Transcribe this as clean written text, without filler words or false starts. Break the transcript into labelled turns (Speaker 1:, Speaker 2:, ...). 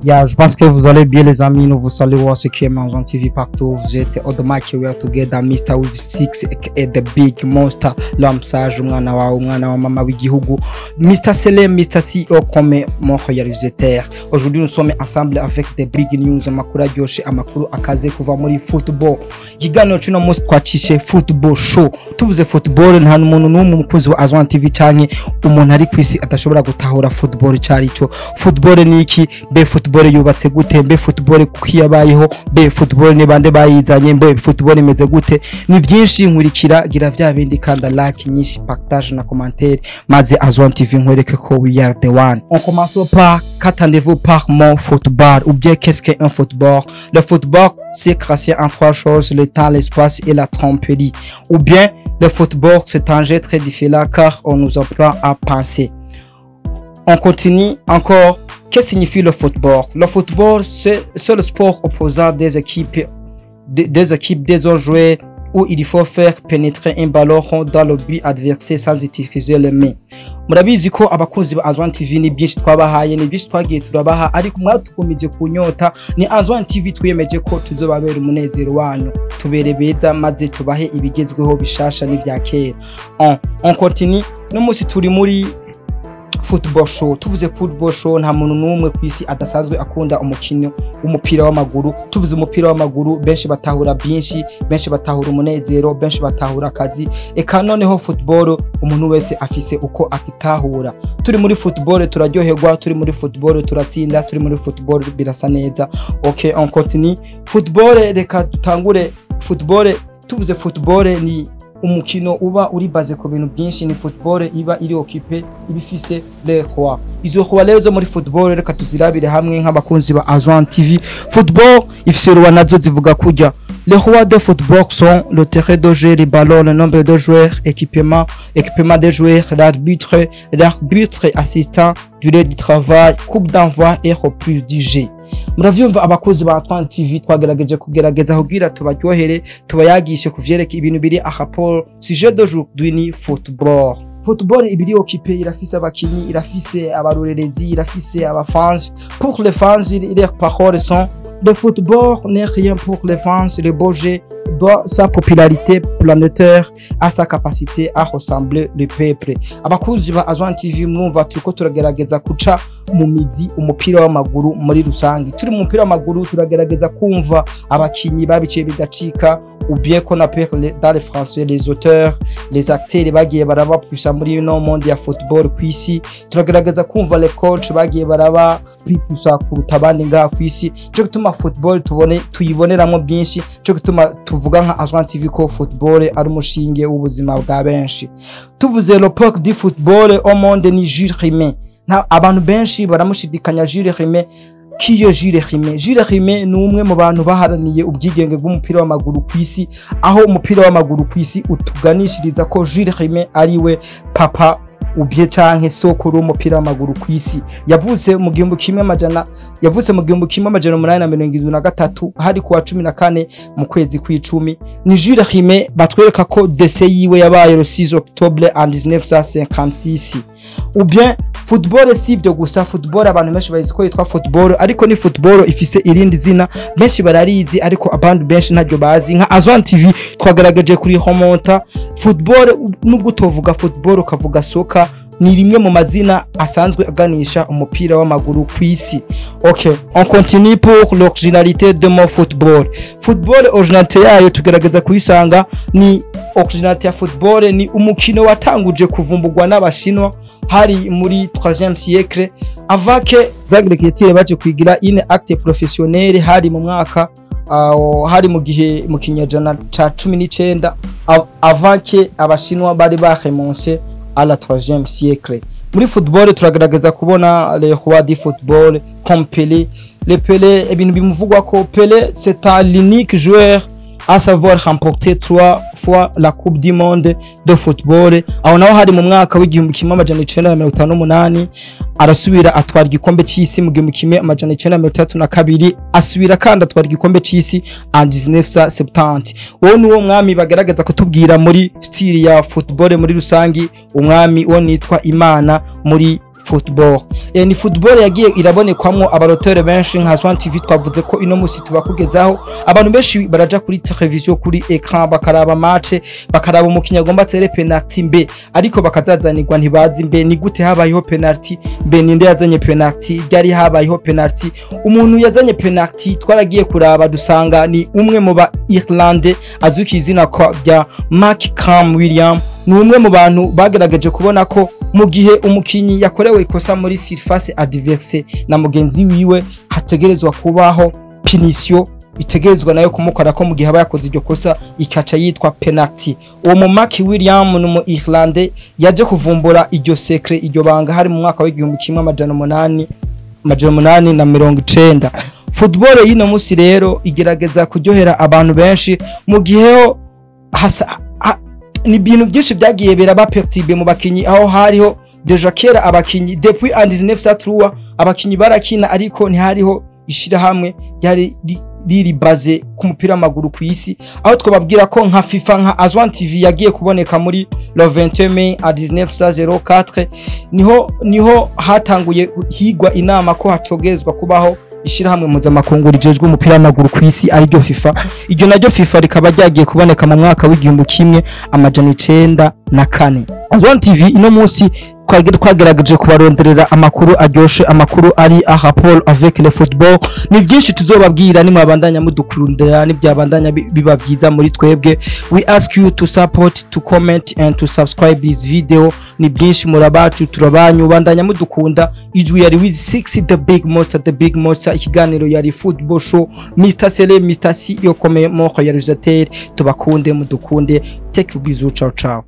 Speaker 1: Yeah, je pense que vous allez bien, les amis. Nous vous saluons, ceux qui aiment Azwan TV partout. Vous êtes on the mic, we are together. Mr. With Six aka the Big Monster, l'homme sage, umwana wawe, umwana wa mama w'igihugu. Mr. Selem, Mr. CEO comme mon réalisateur. Aujourd'hui, nous sommes ensemble avec des big news, amakuru aryoshe, amakuru akaze kuva muri football. Ikiganiro cy'uno munsi twacishe football show. Tuvuze football, nta muntu n'umwe umukunzi wa Azwan TV canke umuntu ari kwisi adashobora gutahura football cari cyo. Football ni iki? Mbe football yubatse gute? Mbe football kuko yabayeho? Mbe football ni bande bayizanye? Mbe football imeze gute? Ni byinshi. Nkurikira, gira vya bindi, kanda like nyinshi, partage na commentaire, maze Azwan TV nkwereke ko we are the one. On commence par: qu'attendez-vous par mon football, ou bien qu'est-ce qu'un football? Le football, c'est classé en trois choses: le temps, l'espace et la tromperie. Ou bien le football, c'est un jeu très différent car on nous apprend à penser. On continue encore. Que signifie le football? Le football, c'est le sport opposant des équipes, des équipes, des autres joueurs où il faut faire pénétrer un ballon rond dans le but adversaire sans utiliser les mains. Murabizi ko abakunzi ba Azwan TV ni byinshi twabahaye, ni byinshi twagiye turabaha, ariko mwatukomeje kunyota. Ni Azwan TV, twiyemeje ko tuzobabera umunezero wanyu, tubere beza maze tubahe ibigezweho bishasha n'ivya kera. On continue. No munsi turi muri football show. Tuvuze football show, nta muntu n'umwe ku isi adasanzwe akunda umukino w'umupira w'amaguru. Tuvuze umupira w'amaguru, benshi batahura byinshi, benshi batahura umunezero, benshi batahura akazi. Eka noneho football umuntu wese afise uko akitahura. Turi muri football turaryoherwa, turi muri football turatsinda, turi muri football birasa neza. Okay, on continue. Football, reka dutangure. Football, tuvuze football, ni umukino uba uri basé ku bintu byinshi. Ni football iba iri occupé, iba ifise les rois. Izo rois rero zo muri football, reka tuzirabire hamwe nk'abakunzi ba Azwan TV. Football ifise roi, nazo zivuga kurya: Les rois de football sont le terrain de jeu, les ballons, le nombre de joueurs, équipement des joueurs, l'arbitre, l'arbitre assistant, durée du travail, coup d'envoi et reprise du jeu. Muravyumva, abakozi ba Azwan TV, twagerageje kugerageza kugira tubaryohere, tubayagishe kuvyerekeye ibintu biri en rapport. Sujet d'aujourd'hui ni football. Football ibiri occupé, irafise abakinyi, irafise abarorerezi, irafise abafans. Pour les fans, leurs paroles sont: le football n'est rien pour les fans. Le beau jeu doit sa popularité planétaire à sa capacité à rassembler le peuple. Abakunzi ba Azwan TV, mwumva turiko turagerageza kuca mu mizi umupira w'amaguru muri rusange. Turi mu mupira w'amaguru, turagerageza kumva abakinyi babiciye bigacika, ou bien qu'on appelle dans les français les auteurs, les acteurs bagiye barabapusha muri ino monde ya football kw'isi. Turagerageza kumva les coach bagiye baraba kwipusa kuruta abandi ngaha kw'isi. Cyo gituma football tubone tuyiboneramo byinshi, cyo gituma tuvuga nka Azwan TV ko football ari umushinge w'ubuzima bwa benshi. Tuvuze le père du football au monde ni Jules Rimet. Nta abantu benshi baramushidikanya Jules Rimet. Kiyo Jules Rimet? Jules Rimet ni umwe mu bantu baharaniye ubwigenge bw'umupira w'amaguru ku isi, aho umupira w'amaguru ku isi utuganishiriza ko Jules Rimet ari we papa ubye canke sokuru w'umupira w'amaguru ku isi. Yavutse mu 1873, hari kuwa 14 mu kwezi kw'icumi. Ni Jules Rimet batwereka ko décès yiwe yabaye le 6 octobre en 1956. Ou bien football si ibyo gusa. Football abantu benshi bazi ko yitwa football, ariko ni football ifise irindi zina, benshi bararizi ariko abandi benshi ntaryo bazi. Nka Azwan TV twagaragaje kuri remonta football. Nubwo utovuga football ukavuga soka, ni rimwe mu mazina asanzwe aganisha umupira w'amaguru ku isi. Okay, on continue pour l'originalité de mon football. Football, originalité yayo tugerageza kuyisanga, ni originalité ya football ni umukino watanguje kuvumburwa n'Abashinwa, hari muri 3e siècle, avant que agriculture baje kwigira une acte professionnel, hari mu mwaka hari mu gihe mu kinyejana ca 19, avant que Abashinwa bari baremonse à la 3e siècle. Muri football turagaragaza kubona les rois du football comme Pelé. Le Pelé, ibintu bimuvugwa ko Pelé, c'est un l'unique joueur à savoir remporter trois fois la Coupe du monde de football. Aho naho hari mu mwaka w'1958, arasubira atwara igikombe c'isi mu 1962, asubira kandi atwara igikombe c'isi en 1970. Uwo ni wo mwami bagaragaza kutubwira muri style ya football muri rusangi, umwami uwo nitwa Imana muri Football ni football yagiye irabonekwamwo abarotore benshi nka Swan TV. Twavuze ko ino musi tubakugezaho, abantu benshi baraja kuri television, kuri écran, bakaraba match, bakaraba umukinnyi agomba atere penalty mbe, ariko bakazazanirwa, ntibazi mbe ni gute habayeho penalty, mbe ninde yazanye penalty, ryari habayeho penalty. Umuntu yazanye penalty twaragiye kuraba dusanga ni umwe mu ba Irlande azwi ku izina rya Mark Cram William. Ni umwe mu bantu bagerageje kubona ko mu gihe umukinyi yakorewe ikosa muri surface adverse na mugenzi wiwe, hategerezwa kubaho punition itegerezwa nayo kumukora ko mu gihe aba yakoze iryo kosa, ikaca yitwa penalty. Uwo mu Mark William ni umu Irlande yaje kuvumbura iryo secret, iryo banga, hari mu mwaka w'1890. Football y'ino musi rero igerageza kuryohera abantu benshi mu gihe ni ibintu byinshi byagiye biraba perturbé mu bakinyi, aho hariho déjà kera abakinyi depuis en 1903 abakinyi barakina, ariko ntihariho ishirahamwe ryari riri basé ku mupira w'amaguru ku isi, aho twababwira ko nka FIFA, nka Azwan TV yagiye kuboneka muri le 21 mai à 1904. Niho hatanguye higwa inama ko hacogezwa kubaho ishirahamwe mpuzamakungu rijejwe umupira w'amaguru ku isi, ariryo FIFA. Iryo naryo FIFA rikaba ryagiye kuboneka mu mwaka w'1904. Azwan TV ino munsi twagerageje kubaronderera amakuru aryoshe, amakuru ari en rapport avec le football. Ni byinshi tuzobabwira nimwabandanya mudukurundira, nibyabandanya biba byiza muri twebwe. We ask you to support, to comment and to subscribe this video. Ni byinshi, murabacu, turabanyu, bandanya mudukunda. Ijwi yari with 6, the big monster, the big monster. Ikiganiro yari Football Show. Mr Sele, Mr C yokomeye mo réalisateur. Tubakunde, mudukunde. Take bisous, ciao ciao.